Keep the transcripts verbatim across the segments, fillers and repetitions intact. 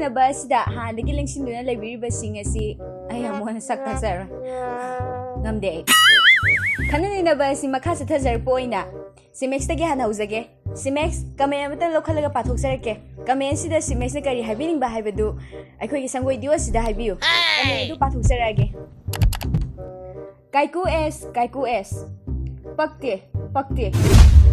ꯅꯕ ꯑꯁꯤꯗ ꯍꯥꯟꯅꯗꯒꯤ ꯂꯦꯡꯁꯤꯟꯗꯨꯅ ꯂꯩꯕꯤꯔꯤꯕꯁꯤꯡ ꯑꯁꯤ ꯑꯩ ꯑꯃꯨꯛ ꯍꯟꯅ ꯁꯛ ꯇꯥꯛꯆꯔꯣꯏ꯫ ꯉꯝꯗꯦ ꯑꯩ꯫ ꯈꯟꯅ ꯅꯩꯅꯕ ꯑꯁꯤ ꯃꯈꯥ ꯆꯠꯊꯖꯔꯛꯄ ꯑꯣꯏꯅ ꯁꯤꯃꯦꯛꯁꯇꯒꯤ ꯍꯥꯟꯅ ꯍꯧꯖꯒꯦ꯫ ꯁꯤꯃꯦꯛꯁ, ꯀꯃꯦꯟ ꯑꯃꯇꯪ ꯂꯧꯈꯠꯂꯒ ꯄꯥꯊꯣꯛꯆꯔꯛꯀꯦ꯫ ꯀꯃꯦꯟꯁꯤꯗ ꯁꯤꯃꯦꯛꯁꯅ ꯀꯔꯤ ꯍꯥꯏꯕꯤꯅꯤꯡꯕ ꯍꯥꯏꯕꯗꯨ ꯑꯩꯈꯣꯏꯒꯤ ꯁꯪꯒꯣꯏ ꯗꯤꯑꯣꯁꯤꯗ ꯍꯥꯏꯕꯤꯌꯨ꯫ ꯀꯃꯦꯟ ꯑꯗꯨ ꯄꯥꯊꯣꯛꯆꯔꯛꯑꯒꯦ꯫ ꯀꯥꯏꯀꯨ ꯑꯦꯁ, ꯀꯥꯏꯀꯨ ꯑꯦꯁ꯫ ꯄꯛꯇꯦ, ꯄꯛꯇꯦ꯫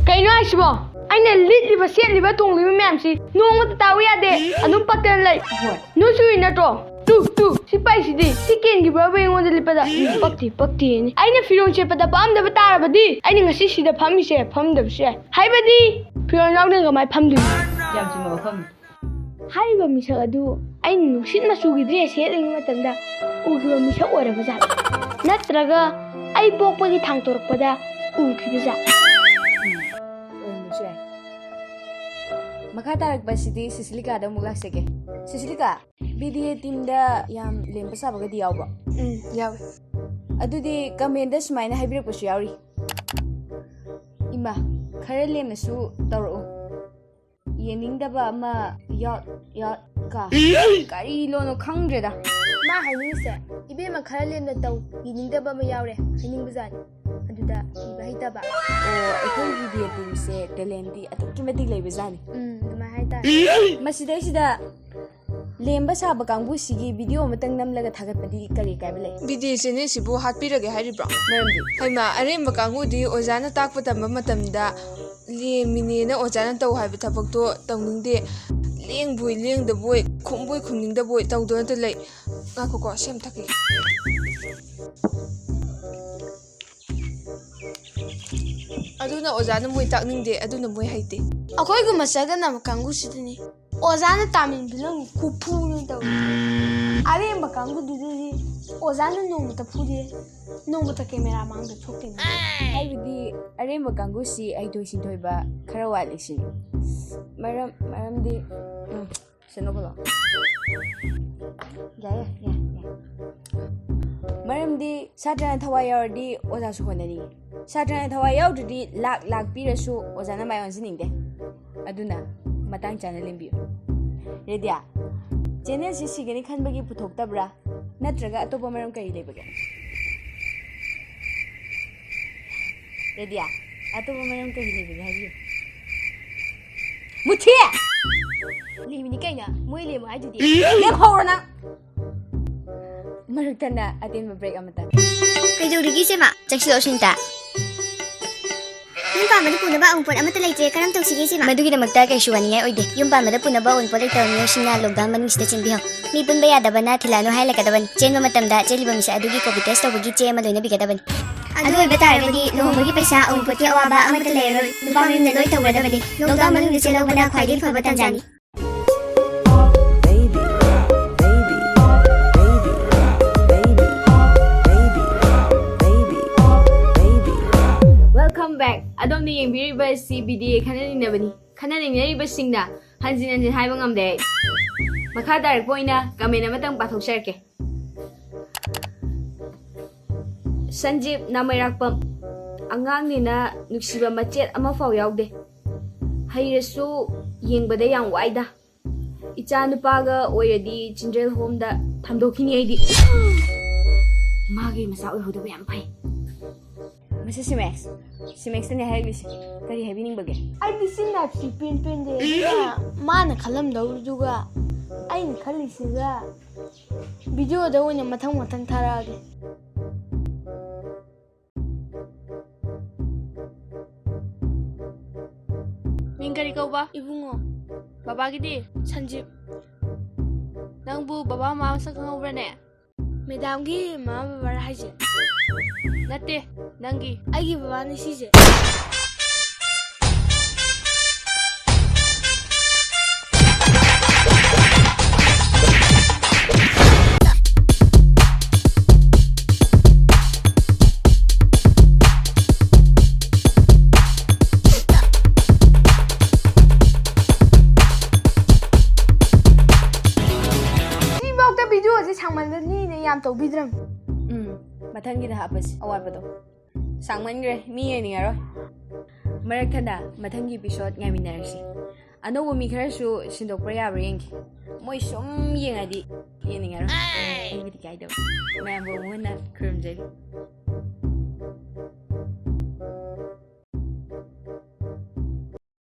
ꯀꯩꯅꯣ ꯍꯥꯏꯁꯤꯕꯣ? ꯑꯩꯅ ꯂꯤꯠꯂꯤꯕ, ꯁꯦꯠꯂꯤꯕ, ꯇꯣꯡꯂꯤꯕ ꯃꯌꯥꯝꯁꯤ ꯅꯣꯡꯃꯇ ꯇꯥꯎ ꯌꯥꯗꯦ꯫ ꯑꯗꯨꯝ ꯄꯛꯇꯅ ꯂꯩ꯫ ꯍꯣꯏ꯫ ꯅꯣꯏ ꯆꯨꯏ ꯅꯠꯇ꯭ꯔꯣ? ꯇꯨ, ꯇꯨ, ꯁꯤ ꯄꯥꯏꯁꯤꯗꯤ꯫ ꯁꯤ ꯀꯦꯟꯈꯤꯕ꯭ꯔꯕ ꯑꯩꯉꯣꯟꯗ ꯂꯤꯠꯄꯗ? ꯎꯝ, ꯄꯛꯇꯦ, ꯄꯛꯇꯦꯅꯤ꯫ ꯑꯩꯅ ꯐꯤꯔꯣꯜ ꯁꯦꯠꯄꯗ ꯄꯛꯑꯝꯗꯕ ꯇꯥꯔꯕꯗꯤ ꯑꯩꯅ ꯉꯁꯤ ꯁꯤꯗ ꯐꯝꯃꯤꯁꯦ ꯐꯝꯗꯕꯁꯨ ꯌꯥꯏ꯫ ꯍꯥꯏꯕꯗꯤ ꯐꯤꯔꯣꯜ ꯌꯥꯎꯗꯅ ꯀꯃꯥꯏꯅ ꯐꯝꯗꯣꯏꯅꯣ? ꯌꯥꯝ ꯆꯨꯝꯕ ꯋꯥꯐꯝꯅꯤ꯫ ꯍꯥꯏꯔꯤꯕ ꯃꯤꯁꯛ ꯑꯗꯨ ꯑꯩꯅ ꯅꯨꯡꯁꯤꯠ ꯃꯆꯨꯒꯤ ꯗ꯭ꯔꯦꯁ ꯁꯦꯠꯂꯤꯉꯩ ꯃꯇꯝꯗ ꯎꯈꯤꯕ ꯃꯤꯁꯛ ꯑꯣꯏꯔꯕ ꯖꯥꯠꯂ? ꯅꯠꯇ꯭ꯔꯒ ꯑꯩ ꯄꯣꯛꯄꯒꯤ ꯊꯥꯡꯇꯣꯔꯛꯄꯗ ꯎꯈꯤꯕ ꯖꯥꯠꯂ? ꯑꯣꯏꯔꯝꯕꯁꯨ ꯌꯥꯏ꯫ ꯃꯈꯥ ꯇꯥꯔꯛꯄꯁꯤꯗꯤ ꯁꯤꯁꯤꯂꯤꯀꯥꯗ ꯑꯃꯨꯛ ꯂꯥꯛꯆꯒꯦ꯫ ꯁꯤꯁꯤꯂꯤꯀꯥ, ꯕꯤ ꯗꯤ ꯑꯦ ꯇꯤꯝꯗ ꯌꯥꯝ ꯂꯦꯝꯕ ꯁꯥꯕꯒꯗꯤ ꯌꯥꯎꯕ꯭ꯔꯣ? ꯎꯝ, ꯌꯥꯎꯋꯦ꯫ ꯑꯗꯨꯗꯤ ꯀꯃꯦꯟꯗ ꯁꯨꯃꯥꯏꯅ ꯍꯥꯏꯕꯤꯔꯛꯄꯁꯨ ꯌꯥꯎꯔꯤ, "ꯏꯃꯥ, ꯈꯔ ꯂꯦꯝꯅꯁꯨ ꯇꯧꯔꯛꯎ, ꯌꯦꯡꯅꯤꯡꯗꯕ ꯑꯃ ꯌꯥꯎ-, ꯌꯥꯎ-, ꯀ-, ꯀꯔꯤ ꯂꯣꯟꯅꯣ ꯈꯪꯗ꯭ꯔꯦꯗ꯫" ꯃꯥ ꯍꯥꯏꯅꯤꯡꯉꯤꯁꯦ, "ꯏꯕꯦꯝꯃ, ꯈꯔ ꯂꯦꯝꯅ ꯇꯧ, ꯌꯦꯡꯅꯤꯡꯗꯕ ꯑꯃ ꯌꯥꯎꯔꯦ" ꯍꯥꯏꯅꯤꯡꯕꯖꯥꯠꯅꯤ꯫ ꯑꯗꯨꯗ ꯏꯕ ꯍꯩꯇꯕ꯫ ꯑꯣ, ꯑꯩꯈꯣꯏ ꯕꯤ ꯗꯤ ꯑꯦ ꯇꯤꯝꯁꯦ ꯇꯦꯂꯦꯟꯇꯤ ꯑꯗꯨꯛꯀꯤ ꯃꯇꯤꯛ ꯂꯩꯕꯖꯥꯠꯅꯤ꯫ ꯎꯝ, ꯑꯗꯨꯃꯥꯏꯅ ꯍꯥꯏꯇꯥꯔꯦ꯫ ꯃꯁꯤꯗꯩꯁꯤꯗ ꯂꯦꯝꯕ ꯁꯥꯕ ꯀꯥꯡꯕꯨꯁꯤꯒꯤ ꯚꯤꯗꯤꯑꯣ ꯑꯃꯇꯪ ꯅꯝꯂꯒ ꯊꯥꯒꯠꯄꯗꯤ ꯀꯔꯤ ꯀꯥꯏꯕ ꯂꯩ? ꯕꯤ ꯗꯤ ꯑꯦ ꯆꯦꯅꯦꯜꯁꯤꯕꯨ ꯍꯥꯠꯄꯤꯔꯒꯦ ꯍꯥꯏꯔꯤꯕ꯭ꯔꯣ? ꯃꯔꯝꯗꯤ? ꯍꯩꯃꯥ, ꯑꯔꯦꯝꯕ ꯀꯥꯡꯕꯨꯗꯤ ꯑꯣꯖꯥꯅ ꯇꯥꯛꯄ ꯇꯝꯕ ꯃꯇꯝꯗ ꯂꯦꯝꯃꯤꯅꯦꯅ ꯑꯣꯖꯥꯅ ꯇꯧ ꯍꯥꯏꯕ ꯊꯕꯛꯇꯣ ꯇꯧꯅꯤꯡꯗꯦ꯫ ꯂꯦꯡꯕꯣꯏ ꯂꯦꯡꯗꯕꯣꯏ, ꯈꯨꯝꯕꯣꯏ ꯈꯨꯝꯅꯤꯡꯗꯕꯣꯏ ꯇꯧꯗꯨꯅꯇ ꯂꯩ꯫ ꯉꯥꯏꯈꯣꯀꯣ, ꯁꯤ ꯑꯃ ꯊꯛꯈꯤꯒꯦ꯫ ꯑꯗꯨꯅ ꯑꯣꯖꯥꯅ ꯃꯣꯏ ꯇꯥꯛꯅꯤꯡꯗꯦ, ꯑꯗꯨꯅ ꯃꯣꯏ ꯍꯩꯇꯦ꯫ ꯑꯩꯈꯣꯏꯒꯨꯝꯕ ꯆꯒꯟꯅꯕ ꯀꯥꯡꯕꯨꯁꯤꯗꯅꯤ ꯑꯣꯖꯥꯅ ꯇꯥꯃꯤꯟ ꯐꯤꯂꯝ ꯈꯨꯐꯨꯅ ꯇꯧꯔꯤ꯫ ꯑꯔꯦꯝꯕ ꯀꯥꯡꯕꯨꯗꯨꯗꯗꯤ ꯑꯣꯖꯥꯅ ꯅꯣꯡꯃꯇ ꯐꯨꯗꯦ, ꯅꯣꯡꯃꯇ ꯀꯦꯃꯦꯔꯥ ꯃꯥꯡꯗ ꯊꯣꯛꯇꯦ꯫ ꯍꯥꯏꯕꯗꯤ ꯑꯔꯦꯝꯕ ꯀꯥꯡꯕꯨꯁꯤ ꯍꯩꯊꯣꯏ ꯁꯤꯡꯊꯣꯏꯕ ꯈꯔ ꯋꯥꯠꯂꯤ ꯁꯤꯅꯤ꯫ ꯃꯔꯝ, ꯃꯔꯝꯗꯤ, ꯎꯝ, ꯁꯦ, ꯅꯣꯛꯀꯅꯣ꯫ ꯌꯥꯏ, ꯌꯥꯏ, ꯌꯥꯏ, ꯌꯥꯏ꯫ ꯃꯔꯝꯗꯤ ꯁꯥꯇ꯭ꯔꯅ ꯊꯋꯥꯏ ꯌꯥꯎꯔꯗꯤ ꯑꯣꯖꯥꯁꯨ ꯍꯣꯠꯅꯅꯤꯡꯉꯤ꯫ ꯁꯥꯇ꯭ꯔꯅ ꯊꯋꯥꯏ ꯌꯥꯎꯗ꯭ꯔꯗꯤ ꯂꯥꯛ ꯂꯥꯛ ꯄꯤꯔꯁꯨ ꯑꯣꯖꯥꯅ ꯃꯥꯏ ꯑꯣꯟꯁꯤꯟꯅꯤꯡꯗꯦ꯫ ꯑꯗꯨꯅ ꯃꯇꯥꯡ ꯆꯥꯅ ꯂꯦꯝꯕꯤꯌꯨ꯫ ꯔꯦꯗꯤꯌꯥ, ꯆꯦꯅꯦꯜꯁꯤ ꯁꯤꯒꯅꯤ ꯈꯟꯕꯒꯤ ꯄꯨꯊꯣꯛꯇꯕ꯭ꯔꯥ? ꯅꯠꯇ꯭ꯔꯒ ꯑꯇꯣꯞꯄ ꯃꯔꯝ ꯀꯔꯤ ꯂꯩꯕꯒꯦ? ꯔꯦꯗꯤꯌꯥ, ꯑꯇꯣꯞꯄ ꯃꯔꯝ ꯀꯔꯤ ꯂꯩꯕꯒꯦ ꯍꯥꯏꯕꯤꯌꯨ꯫ ꯃꯨꯊꯤ! ꯂꯦꯝꯃꯤꯅꯤ ꯀꯩꯅꯣ, ꯃꯣꯏ ꯂꯦꯝꯃꯣ ꯍꯥꯏꯗꯨꯗꯤ꯫ ꯂꯦꯝꯍꯧꯔꯣ ꯅꯪ! ꯃꯔꯛꯇꯅ ꯑꯇꯦꯟꯕ ꯕ꯭ꯔꯦꯛ ꯑꯃꯇꯪ꯫ ꯀꯩꯗꯧꯔꯤꯒꯦ ꯏꯆꯦꯃ? ꯆꯪꯁꯤꯜꯂꯛꯑꯣ ꯁꯤꯟꯇ꯫ ꯌꯨꯝ ꯄꯥꯟꯕꯗ ꯄꯨꯅꯕ ꯑꯎꯟꯄꯣꯠ ꯑꯃꯠꯇ ꯂꯩꯇ꯭ꯔꯦ, ꯀꯔꯝ ꯇꯧꯁꯤꯒꯦ ꯏꯆꯦꯃ? ꯃꯗꯨꯒꯤꯗꯃꯛꯇ ꯀꯩꯁꯨ ꯋꯥꯅꯤꯡꯉꯥꯏ ꯑꯣꯏꯗꯦ꯫ ꯌꯨꯝ ꯄꯥꯟꯕꯗ ꯄꯨꯅꯕ ꯑꯎꯟꯄꯣꯠ ꯂꯩꯇꯕ ꯃꯤꯑꯣꯏꯁꯤꯡꯅ ꯂꯣꯛꯗꯥꯎꯟ ꯃꯅꯨꯡꯁꯤꯗ ꯆꯦꯟꯕꯤꯌꯨ꯫ ꯃꯤ ꯄꯨꯟꯕ ꯌꯥꯗꯕꯅ ꯊꯤꯜꯂꯛꯑꯅꯨ ꯍꯥꯏꯍꯜꯂꯛꯀꯗꯕꯅꯤ꯫ ꯆꯦꯟꯕ ꯃꯇꯝꯗ ꯆꯦꯜꯂꯤꯕ ꯃꯤꯁꯛ ꯑꯗꯨꯒꯤ ꯀꯣꯚꯤꯗ ꯇꯦꯁ ꯇꯧꯕꯒꯤ ꯆꯦ ꯑꯃ ꯂꯣꯏꯅꯕꯤꯒꯗꯕꯅꯤ꯫ ꯑꯗꯨ ꯑꯣꯏꯕ ꯇꯥꯔꯒꯗꯤ ꯂꯨꯍꯣꯡꯕꯒꯤ ꯄꯩꯁꯥ, ꯑꯎꯟꯄꯣꯠꯀꯤ ꯑꯋꯥꯕ ꯑꯃꯠꯇ ꯂꯩꯔꯔꯣꯏ꯫ ꯅꯨꯄꯥ ꯃꯌꯨꯝꯅ ꯂꯣꯏ ꯇꯧꯒꯗꯕꯅꯤ꯫ ꯂꯣꯛꯗꯥꯎꯟ ꯃꯅꯨꯡꯗ ꯆꯦꯜꯍꯧꯕꯅ ꯈ꯭ꯋꯥꯏꯗꯒꯤ ꯐꯕ ꯇꯥꯟꯖꯥꯅꯤ꯫ Baby, baby, baby, baby, baby, baby, baby. Welcome back. ꯑꯗꯣꯝꯅ ꯌꯦꯡꯕꯤꯔꯤꯕ ꯑꯁꯤ ꯕꯤ ꯗꯤ ꯑꯦ ꯈꯟꯅ ꯅꯩꯅꯕꯅꯤ꯫ ꯈꯟꯅ ꯅꯩꯅꯔꯤꯕꯁꯤꯡꯅ ꯍꯟꯖꯤꯟ ꯍꯟꯖꯤꯟ ꯍꯥꯏꯕ ꯉꯝꯗꯦ ꯑꯩ꯫ ꯃꯈꯥ ꯇꯥꯔꯛꯄ ꯑꯣꯏꯅ ꯀꯃꯦꯟ ꯑꯃꯇꯪ ꯄꯥꯊꯣꯛꯆꯔꯛꯀꯦ꯫ ꯁꯟꯖꯤꯞ ꯅꯥꯃꯩꯔꯥꯛꯄꯝ, ꯑꯉꯥꯡꯅꯤꯅ ꯅꯨꯡꯁꯤꯕ ꯃꯆꯦꯠ ꯑꯃꯐꯥꯎ ꯌꯥꯎꯗꯦ꯫ ꯍꯩꯔꯁꯨ ꯌꯦꯡꯕꯗ ꯌꯥꯝ ꯋꯥꯏꯗ꯫ ꯏꯆꯥ ꯅꯨꯄꯥꯒ ꯑꯣꯏꯔꯗꯤ ꯆꯤꯜꯗ꯭ꯔꯦꯟ ꯍꯣꯝꯗ ꯊꯝꯗꯣꯛꯈꯤꯅꯤ ꯑꯩꯗꯤ꯫ ꯃꯥꯒꯤ ꯃꯆꯥ ꯑꯣꯏꯍꯧꯗꯕ ꯌꯥꯝ ꯐꯩ꯫ ꯃꯁꯤ ꯁꯤꯃꯦꯛꯁ, ꯁꯤꯃꯦꯛꯁꯇꯅꯦ ꯍꯥꯏꯔꯛꯂꯤꯁꯦ꯫ ꯀꯔꯤ ꯍꯥꯏꯕꯤꯅꯤꯡꯕꯒꯦ? ꯑꯩꯗꯤ ꯁꯤ ꯅꯥꯏꯞꯁꯤ ꯏꯄꯦꯟ ꯄꯦꯟꯗꯦ꯫ ꯑꯗꯨꯒ ꯃꯥꯅ ꯈꯜꯂꯝꯗꯧꯗꯨꯒ ꯑꯩꯅ ꯈꯜꯂꯤꯁꯤꯒ ꯚꯤꯗꯤꯑꯣꯗ ꯑꯣꯏꯅ ꯃꯊꯪ ꯃꯊꯪ ꯊꯥꯔꯛꯑꯒꯦ꯫ ꯃꯤꯡ ꯀꯔꯤ ꯀꯧꯕ? ꯏꯕꯨꯡꯉꯣ꯫ ꯕꯕꯥꯒꯤꯗꯤ? ꯁꯟꯖꯤꯞ꯫ ꯅꯪꯕꯨ ꯕꯕꯥ ꯃꯃꯥ ꯃꯁꯛ ꯈꯪꯍꯧꯕ꯭ꯔꯅꯦ? ꯃꯦꯗꯥꯝꯒꯤ ꯃꯃꯥ ꯕꯕꯥꯔ ꯍꯥꯏꯁꯦ? ꯅꯠꯇꯦ, ꯅꯪꯒꯤ꯫ ꯑꯩꯒꯤ ꯕꯕꯥꯅꯤ ꯁꯤꯁꯦ꯫ ꯁꯤꯐꯥꯎꯗ ꯚꯤꯗꯤꯑꯣꯁꯦ ꯁꯥꯡꯃꯟꯗꯅꯤꯅꯦ, ꯌꯥꯝ ꯇꯧꯕꯤꯗ꯭ꯔꯕꯅꯤ꯫ ꯎꯝ, ꯃꯊꯪꯒꯤꯗ ꯍꯥꯞꯄꯁꯤ ꯑꯋꯥꯠꯄꯗꯣ꯫ ꯁꯥꯡꯃꯟꯈ꯭ꯔꯦ, ꯃꯤ ꯌꯦꯡꯅꯤꯡꯉꯔꯣꯏ꯫ ꯃꯔꯛ ꯊꯠꯅ ꯃꯊꯪꯒꯤ ꯏꯄꯤꯁꯣꯗ ꯉꯥꯏꯃꯤꯟꯅꯔꯁꯤ꯫ ꯑꯅꯧꯕ ꯃꯤ ꯈꯔꯁꯨ ꯁꯤꯟꯗꯣꯛꯄ꯭ꯔꯥ ꯌꯥꯕ꯭ꯔꯥ ꯌꯦꯡꯒꯦ꯫ ꯃꯣꯏ ꯁꯨꯝ ꯌꯦꯡꯉꯗꯤ ꯌꯦꯡꯅꯤꯡꯉꯔꯣꯏ꯫ ꯑꯩꯕꯨꯗꯤ ꯀꯥꯏꯗꯕ꯫ ꯃꯌꯥꯝꯕꯨ ꯑꯃꯨꯛ ꯍꯟꯅ ꯈꯨꯔꯨꯝꯖꯔꯤ꯫